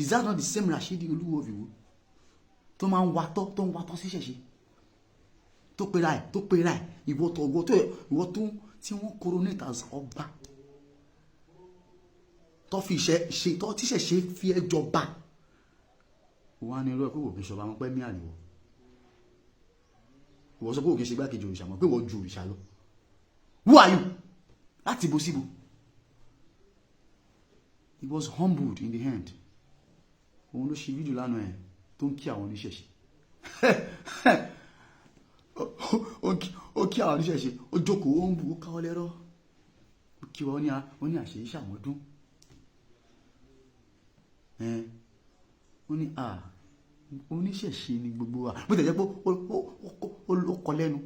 Is that not the same Rashidi Olúwo of Ìwó tó máa ń watọ́, tó ń watọ́ sí ṣẹ̀ṣe, tó pera ẹ̀, tó pera ẹ̀, ìwọ tó tí wọ́n coronate as ọba, tó fi ṣe ṣe tó tíṣẹ̀ ṣe fi ẹ́ jọba? Wọ́n á ní irú ẹ̀ pé kò kí n ṣọba wọn pẹ́ mí àníwọ̀. Ìwọ sọ pé kò kí n ṣe igbákejì òrìṣà mọ́, pé ìwọ ju òrìṣà lọ. Who are you? Láti bo síbo? He was humbled in the end. Òun ló ṣe fídíò lánàá ẹ̀ tó ń kí àwọn oníṣẹ̀ṣe. Ó kí àwọn oníṣẹ̀ṣe, ó jókòó, ó ń bù, ó káwọ́ lẹ́rọ́, ó kí wọn, ó ní àṣeyí ṣàmọ́dún. Ó ní à oníṣẹ̀ṣe ni gbogbo wa. Bó tẹ̀ jẹ́ pé ó kọ lẹ́nu,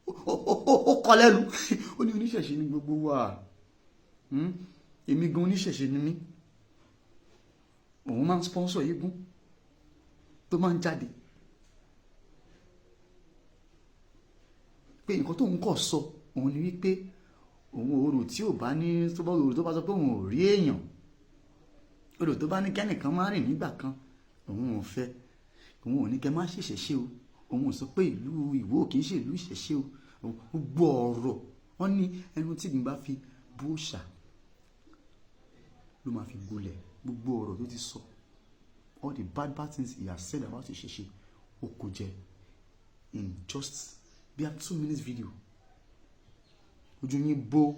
ó kọ lẹ́nu, ó ní oníṣẹ̀ṣe ni gbogbo wa. Èmi gan oníṣẹ̀ṣe ni mí. Òun máa ń sponsor eégún tó máa ń jáde, pé nǹkan tóun kọ̀ sọ òun ni wípé òun òrò tí ò bá ní tó bá òrò tó bá sọ pé òun ò rí èèyàn, òrò tó bá ní kẹ́nìkan má rìn nígbà kan, òun ò fẹ́. Òun ò ní kẹ́ má ṣẹ̀ṣẹ̀ ṣe o. Òun ò sọ pé ìlú Ìwó kì í ṣe ìlú ìṣẹ̀ṣe o. Gbogbo ọ̀rọ̀ wọ́n ní ẹnu tí ìgbín bá fi bú òòṣà ló máa fi gbolẹ̀. Gbogbo ọ̀rọ̀ tó ti sọ, all the bad bad things he has said about ìṣẹ̀ṣe, ó kò jẹ in just bí a 2 minutes video. Ojú yín bó.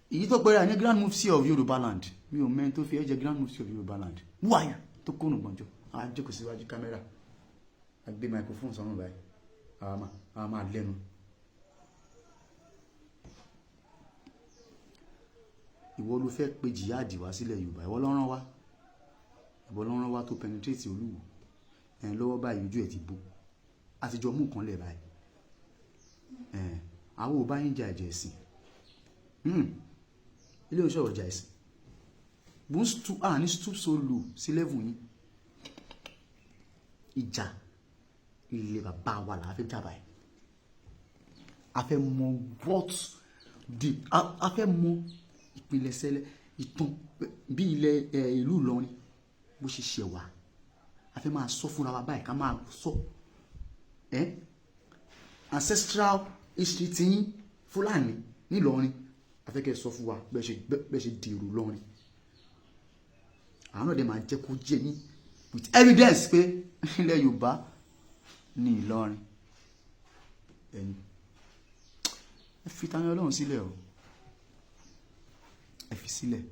Èyí tó pẹ́rẹ́ ní Grand Mufti of Yorùbá land, mi ò mẹ́rin tó fi ẹ́ jẹ́ Grand Mufti of Yorùbá land. Who are you? Tó kónù gbọ̀njọ́, a jókòó síwájú kámẹ́rà, a gbé microphone sọ́run báyìí, a máa lẹ́nu. Ìwọ ló fẹ́ pe jihad wá sílẹ̀ Yorùbá. Ìwọ ló rán wá, ìwọ ló rán wá tó penetrate Olúwo ẹ̀ lọ́wọ́ báyìí. Ojú ẹ̀ ti bó, a ti jọ mú nǹkan lẹ̀ báyìí. Ẹ̀ àwọn ò bá yín jà ẹ̀jẹ̀ ẹ̀sìn, ilé oṣù ọ̀jà ẹ̀sìn bó ń stoop à ní stoop so low sí level yín. Ìjà ilé bàbá wa là á fẹ́ jà báyìí. A fẹ́ mọ what the a fẹ́ mọ ìpilẹ̀ṣẹ̀lẹ̀ ìtàn bí ilẹ̀ ìlú Ìlọrin bó ṣe ṣẹ̀ wá. A fẹ́ máa sọ fúnra wa báyìí, ká máa sọ ẹ́ ancestral history tí yín Fúlàní nílọrin. A fẹ́ kẹ́ ẹ sọ fún wa bẹ́ẹ̀ ṣe dèrò lọrin. Àwọn náà dẹ̀ máa jẹ́ kó jẹ́ yín with evidence pé ilẹ̀ Yorùbá ní Ìlọrin. Ẹ̀yin ẹ fi Tani Olohun sílẹ̀ o, ẹ fi sílẹ̀,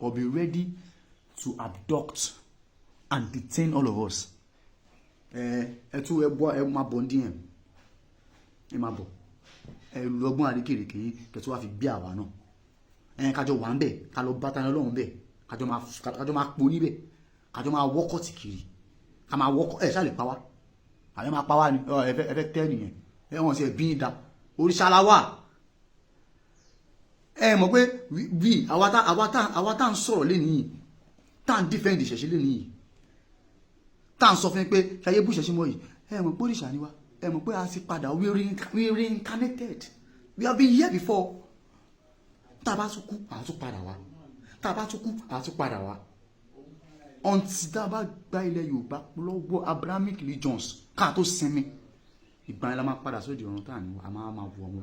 or be ready to abduct and detain all of us. Ẹ ẹ tún ẹ bọ, ẹ máa bọ̀ ní DM, ẹ máa bọ̀, ẹ lọ́gbọ́n àríkèrèkè yín kẹtù wá fi gbé àwa náà. Ẹ kájọ wà ń bẹ̀, ká lọ bá Tani Olohun bẹ̀, kájọ máa po níbẹ̀, kájọ máa wọ́kọ̀ tì kiri, ká máa wọ́kọ̀. Ẹ ṣáà lè pa wá, àbẹ máa pa wá ni. Ẹ fẹ́ tẹ́ nìyẹn. Ẹ wọ́n sì ẹ bí ń da òrìṣà la wà. Ẹ mọ̀ pé bí àwa tá ń sọ̀rọ̀ lẹ́nu yìí, tá ń defend ìṣẹ̀ṣe lẹ́nu yìí, tá ń sọ fún yín pé ṣayé bú ìṣẹ̀ṣe mọ́ yìí, ẹ mọ̀ pé òrìṣà ni wá. Ẹ mọ̀ pé a ti padà, we reincarnated. We have been here before. Tá a bá tún kú, à tún padà wá. Tá a bá tún kú, à tún padà wá until tá a bá gba ilẹ̀ Yorùbá lọ́wọ́ Abrahamic religions, ká tó sinmi. Ìgbà yẹn la máa padà sóde ọ̀run tá à ní a máa wo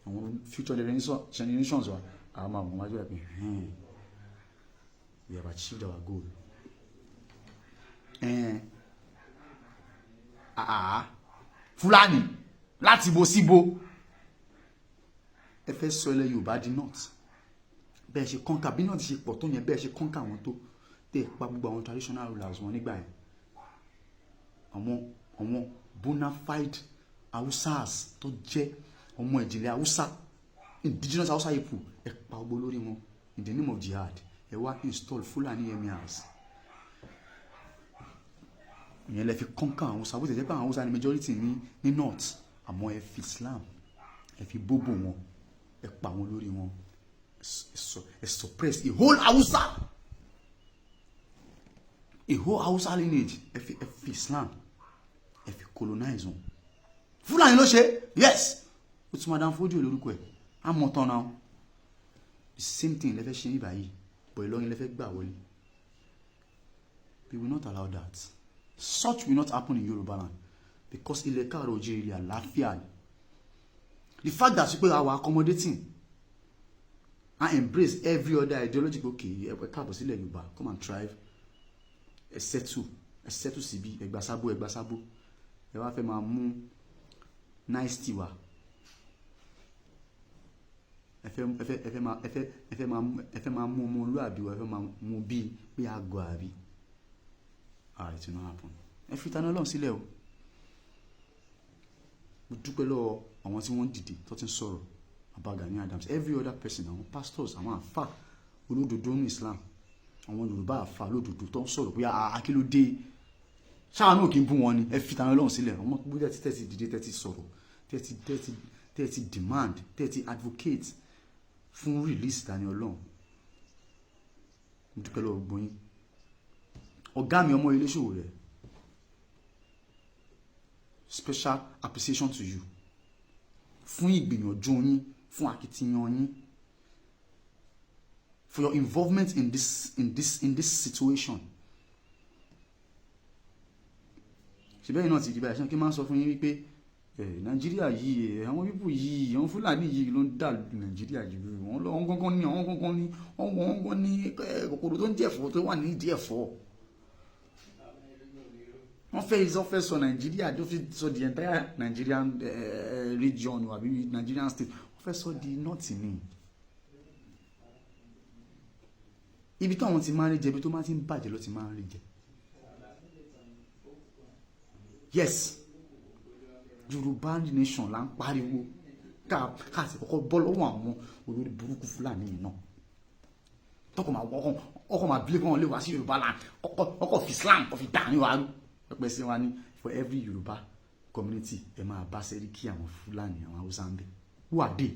àwọn future generations wa, a máa wọ́n wájú ẹ̀ pé we have achieved our goal. Fúlàní láti bo síbo, ẹ fẹ́ sọ ilẹ̀ Yorùbá di north. Bẹ́ẹ̀ ṣe conquer, bí north ṣe pọ̀ tó yẹn, bẹ́ẹ̀ ṣe conquer wọn tó tẹ̀ pa gbogbo àwọn traditional rulers wọn nígbà yẹn, àwọn bona fide Hausas tó jẹ́ ọmọ ìjìnlẹ̀ Hausa, indigenous Hausa people, ẹ pa gbogbo lórí wọn in the name of jihad. Ẹ wá install Fulani emirs. Ìyẹn lẹ fi conquer àwọn Hausa. Bó ti jẹ́ pé àwọn Hausa ni majority ní north, àmọ́ ẹ fi Islam, ẹ fi bóbò wọn, ẹ pa wọn lórí wọn, ẹ suppress a whole Hausa lineage. Ẹ fi Islam, ẹ fi colonize wọn. Fúlàní ló ṣe. Yes, ó tún máa dán fojú lórúkọ ẹ àmọ́ tán náà. The same thing lẹ fẹ́ ṣe ní báyìí. But Ìlọrin lẹ fẹ́ gbà wọlé. We will not allow that. Such will not happen in Yoruba land, because ilẹ̀ káàrọ̀ oòjíire, ilẹ̀ àlàáfíà ni. The fact that pé our accommodating and embrace every other ideology, okay, ẹ káàbọ̀ sílẹ̀ Yorùbá, come and thrive, ẹ settle, ẹ settle síbi, ẹ gba sábó, ẹ gba sábó. Ẹ wá fẹ́ máa mú nicety wá, ẹ fẹ́ máa mú ọmọlúàbí wa, ẹ fẹ́ máa mú bíi pé àgọ́ àbí. Ah, it will not happen. Ẹ fi Tani Olohun sílẹ̀ o. Mo dúpẹ́ lọ́wọ́ àwọn tí wọ́n dìde tó ti ń sọ̀rọ̀, Baba Gani Adams, every other person, àwọn pastors, àwọn àfà olódodo ní Islam, àwọn Yorùbá àfà olódodo tó ń sọ̀rọ̀ pé àkílódé ṣáà náà kì í bú wọn ni. Ẹ fi Tani Olohun sílẹ̀. Ọmọ bóyá tí tẹ́tí dìde, tẹ́tí sọ̀rọ̀, tẹ́tí demand, tẹ́tí advocate fún release Tani Olohun, mo dúpẹ́ lọ́wọ́ gbóyin. Ọ̀gá mi, ọmọ iléṣòwò rẹ̀, special appreciation to you fún ìgbìyànjú yín, fún akitiyan yín, for your involvement in this situation. Ṣùgbọ́n yìí náà ti di báyìí, ṣé kí n máa sọ fún yín wípé Nàìjíríà yìí, àwọn people yìí, àwọn Fúlàní yìí ló ń dà Nàìjíríà yìí. Wọ́n lọ, wọ́n gángan ní kòkòrò tó ń jẹ ẹ̀fọ́, tó wà ní ìdí ẹ̀fọ́. Wọ́n fẹ́ sọ Nàìjíríà tó fi sọ the entire Nigerian region àbí Nigerian state, wọ́n fẹ́ sọ di north ni. Ibi táwọn ti máa ń rí jẹ, ibi tó máa ti ń bàjẹ́ ló ti máa ń rí jẹ. Yes, Yorùbá nation là ń pariwo ká sì kọ́kọ́ bọ́ lọ́wọ́ àwọn olórí burúkú Fúlàní yìí náà, tọkọ máa wọkọ ọkọ máa bílẹ̀ kọ́ wọn lè wá sí Yorùbá land, ọkọ fi Islam kọ́ fi dà ní wàá pẹpẹ sí wa ní. For every Yorùbá community, ẹ máa bá Sẹ́ríkì àwọn Fúlàní, àwọn Haúsá ń bẹ. Who are they?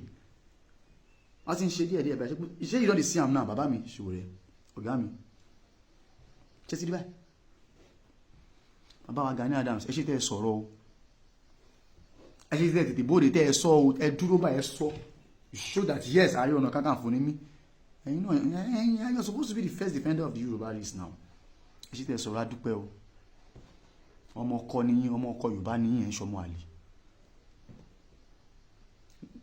Wọ́n ti ń ṣe díẹ̀ díẹ̀ bẹ́ẹ̀. Ṣé you don dey see am now? Bàbá mi Ṣòwòrẹ́, ọ̀gá mi, ṣé ti rí báyìí? Bàbá wa Gani Adams, ẹ ṣe tẹ́ ẹ sọ̀rọ̀ o. Ẹ ṣe tẹ́ ẹ tètè bóde, tẹ́ ẹ sọ o. Ẹ dúró báyìí, ẹ sọ. You show that yes, Ààrẹ Ọ̀nà Kakanfò ni mí. Ẹ̀yin náà, ẹ̀yin, you are supposed to be the first defender of the Yorùbá race now. Ẹ ṣe tẹ́ ẹ sọ̀rọ̀, adúpẹ́ o. Ọmọ ọkọ nìyí, ọmọ ọkọ Yorùbá nìyí, ẹ̀ ń ṣọmọ àlè.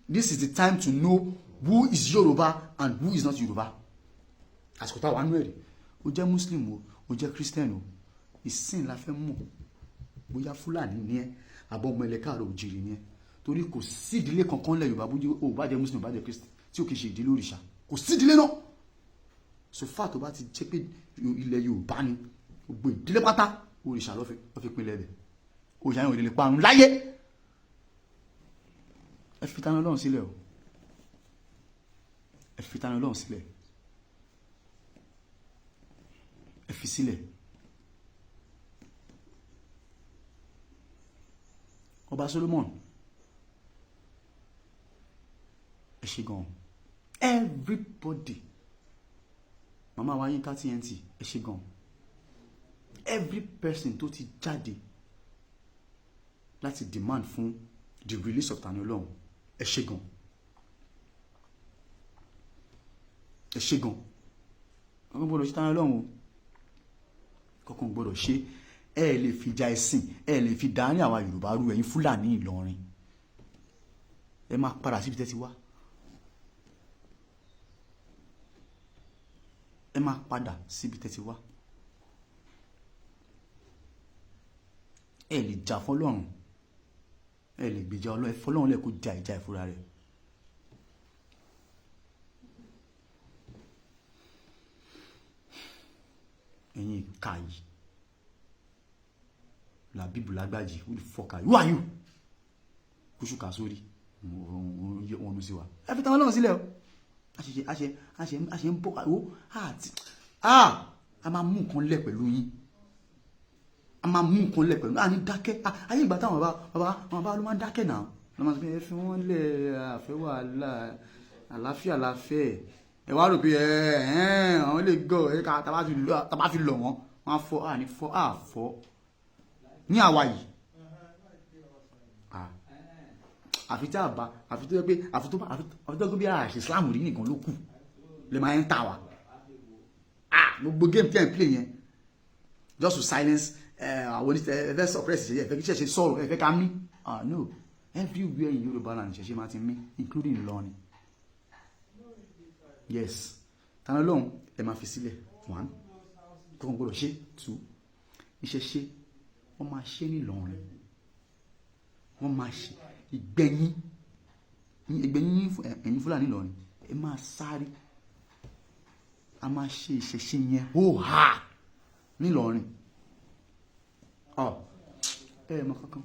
This is the time to know who is Yoruba and who is not Yoruba. Àsìkò táwa nú ẹ̀rí, o jẹ́ Muslim o, o jẹ́ Christian o, ìsìn la fẹ́ mọ̀ bóyá Fúlàní ni ẹ́ àbọ̀ ọmọ ilẹ̀ káàrọ̀ òjìrì ni ẹ́, torí kò sí ìdílé kankan lẹ̀ Yorùbá, bójú o bá jẹ́ Muslim, bá jẹ́ Christian, tí ò kì í ṣe ìdílé òrìṣà. Kò sí ìdílé náà. So far tó bá ti jẹ́ pé ilẹ̀ Yorùbá ni, gbogbo ìdílé pátá, òrìṣà ló fi pinlẹ̀ bẹ̀. Òrìṣà yẹn ò lè parun láyé. Ẹ fi Tani Olohun sílẹ̀ o. Ẹ fi Tani Olohun sílẹ̀, ẹ fi sílẹ̀. Ọba Solomon, ẹ ṣe gan. Everybody, màmá wa Yínká TNT, ẹ ṣe gan. Every person tó ti jáde láti demand fún the release of Tani Olohun, ẹ ṣe gan, ẹ ṣe gan. Ọkàn gbọ́dọ̀ ṣe Tani Olohun o, kọkàn gbọ́dọ̀ ṣe. Ẹ lè fi ja ẹ̀sìn, ẹ lè fi dání àwa Yorùbá rú. Ẹ̀yin Fúlàní Ìlọrin, ẹ máa padà síbi tẹ́ ti wá. Ẹ máa padà síbi tẹ́ ti wá. Ẹ lè jà fọ́lọ́run, ẹ lè gbèjà Ọlọ́run. Ẹ fọ́lọ́run lẹ kó ja ìjà ìfúra rẹ̀. Ẹ̀yin ìka yìí, Làbíbù Lágbàjì, who the fuck are you? Who are you? Kúṣù kà sórí wọn sí wa. Ẹ fi táwọn Ọlọ́run sílẹ̀ o. A ṣe ń bọ̀ o. Àti a máa mú nǹkan lẹ̀ pẹ̀lú yín, a máa mú nǹkan lẹ̀ pẹ̀lú. A ní dákẹ́. Ayé ìgbà táwọn bàbá àwọn bàbá ló máa ń dákẹ́ náà ló máa ń sọ pé ẹ fi wọ́n lẹ̀, àfẹ́ wàhálà, àlàáfíà láfẹ́. Ẹ wá rò pé ẹ ẹ àwọn lè gọ ẹ ká tá bá fi lọ̀ wọ́n, wọ́n á fọ́. À ní fọ́, à fọ́ ní àwa yìí. Àfi tí a bá, àfi tó yẹ pé, àfi tó yẹ pé bí àṣẹ Islam rí nìkan ló kù lè máa ń tà wá. Gbogbo game tí ẹ̀ ń play yẹn, just to silence àwọn oníṣẹ́, ẹ fẹ́ suppress ìṣẹ̀ṣe, ẹ fẹ́ kí ìṣẹ̀ṣe sọ̀rọ̀, ẹ fẹ́ ká mí. Ah no, everywhere in Yorùbá land, ìṣẹ̀ṣe máa ti mí, including Ìlọrin. Yes, Tani Olohun, ẹ máa fi sílẹ̀. One, kókò gbọdọ̀ ṣe. Two, ìṣẹ̀ṣe, wọ́n máa ṣe ní Ìlọrin, wọ́n máa ṣe ìgbẹ̀yìn ìgbẹ̀yìn. Ẹ̀yin Fúlàní Ìlọrin, ẹ máa sáré. A máa ṣe ìṣẹ̀ṣe yẹn ó hà nílọrin. Ọ ẹ mọ kankan.